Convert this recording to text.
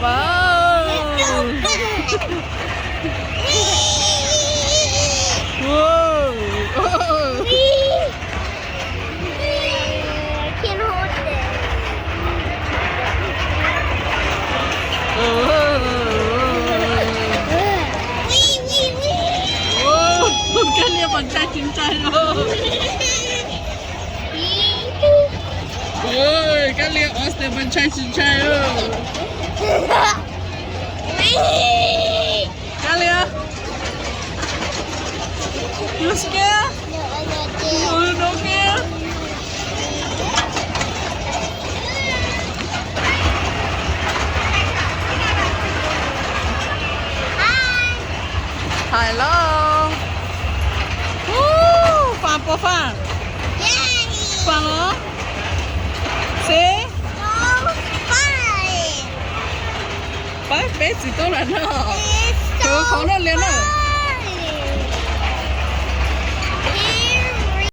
Wow. Wow. Can't hold it. Kab Lia pom ntshai tsis ntshai los? Kab Lia Austin pom ntshai tsis ntshai los? Kab Lia, you scared? You don't care? Hais los. Faj puas faj? Faj los? Xib, pab peb txiv tub los no. Khav qhov no Lia na.